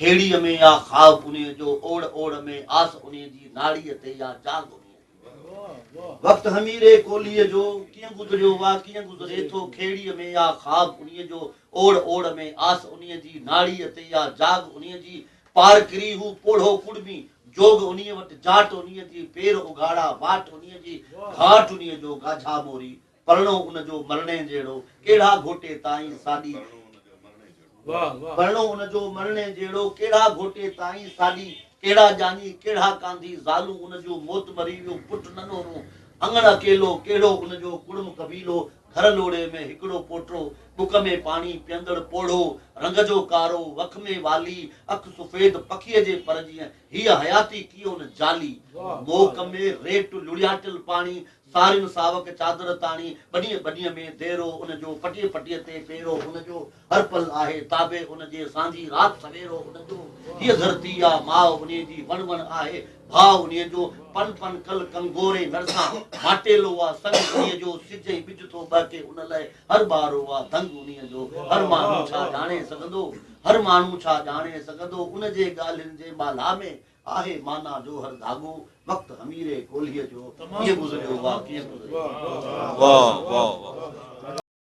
کيڙيء ۾ آ خواب انهيء جو، اوڙ اوڙ ۾ آس انهيء جي، ناڙيء تي آ جاڳ انهيء جو. وقت هميري ڪولهيء جو، ڪيئن گذريو آ، ڪيئن گذري ٿو، کيڙيء ۾ آ خواب انهيء جو، اوڙ اوڙ ۾ آس انهيء جي، ناڙيء تي آ جاڳ انهيء جي. پار ڪري هو پوڙهو ڪڙمي، جوڳ انهيء وٽ جاٽ انهيء جي، پير اگهاڙا واٽ انهيء جي، گهاٽ انهيء جو گاجها موري، پرڻو ان جو مرڻي جهڙو، ڪهڙا گهوٽي تائين ساڏي. پرڻو ان جو مرڻي جهڙو، ڪهڙا گهوٽي تائين ساڏي، ڪهڙا ڄاڃي ڪهڙا ڪانڌي، زالون ان جون موت مري ويون، پٽ ننهرون اڱڻ اڪيلو، ڪهڙو ان جو ڪڙم قبيلو، گهر لوڙهي ۾ هڪڙو پوٽو، ٻڪ ۾ پاڻي پيئندڙ پوڙهو، رنگ جو ڪارو، وک ۾ والي، اک سفيد پکيء جي پر جيئن، هيء حياتي ڪيئن ان جالي، موڪ ۾ ريٽ لڙياٽيل پاڻي، سارين ساوڪ چادر تاڻي، ٻنيء ٻنيء ۾ ديرو ان جو، پٽيء پٽيء تي پيرو ان جو، هر پل آهي تابع ان جي، سانجهي رات سويرو ان جو، هيء ڌرتي آ ماء انهيء جي، وڻ وڻ آهي ڀاء انهيء جو، پن پن ڪل ڪنگوري نرسان، ماٽيلو آ سڱ انهيء جو، سج ۽ ٻج ٿو ٻهڪي ان لئه، هر ٻارو آ ڌڱ انهيء جو، هر ماڻهو ڇا ڄاڻي سگهندو، هر ماڻهو ڇا ڄاڻي سگهندو، ان جي ڳالهين جي مالها ۾. آهي معنيٰ جو هر ڌاڳو، وقت هميري ڪولهيء جو، ڪيئن گذريو واهه ڪيئن گذريو. واهه واهه واهه.